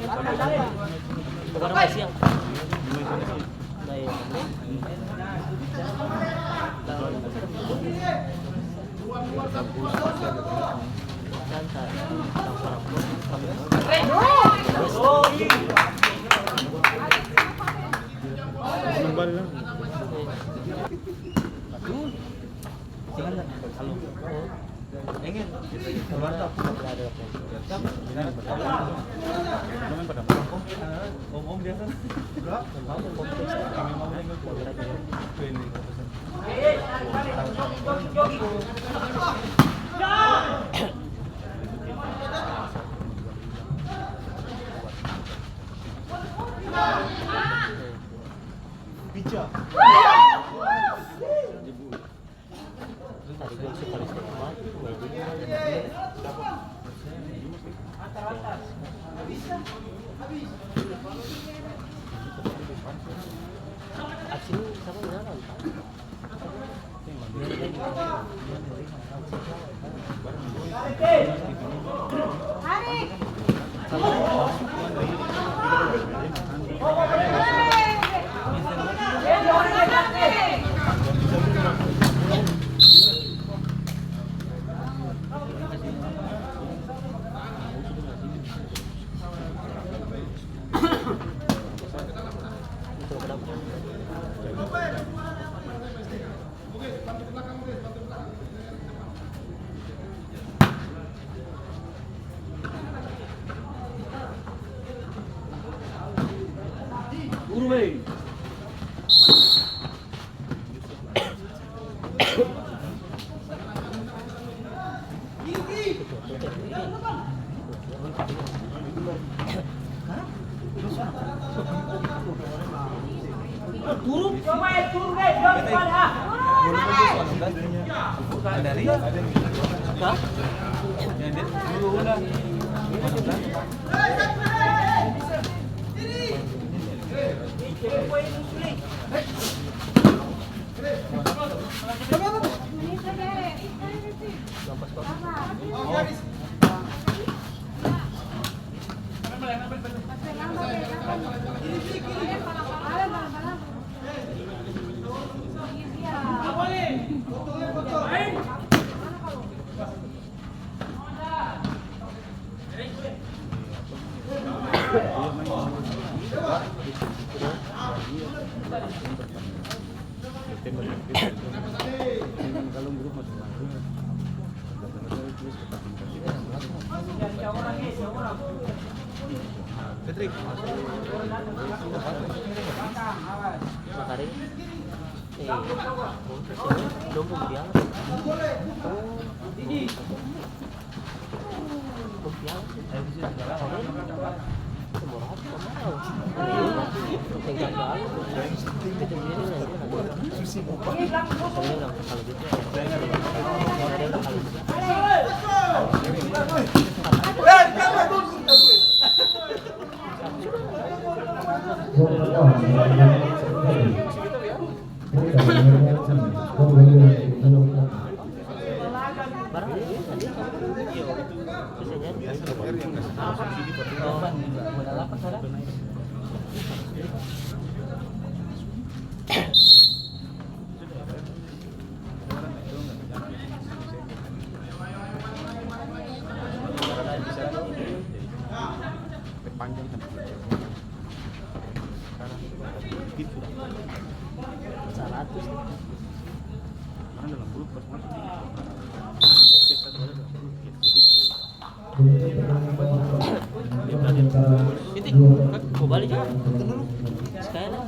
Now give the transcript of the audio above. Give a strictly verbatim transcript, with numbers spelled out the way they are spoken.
Barang masih siang. Patrick. Makaring. Eh, dong pung piala. Pung piala. Nomor apa? Nomor apa? Tinggal piala. Itu dia nih. Kalau gitu ya. Kalau gitu. Panjang sampai sekarang. Saratus. Karena dalam grup pas masuk. Oke, satu ada dalam grup. Jadi, dia bilang, "Ini mau balik juga." Sekalian.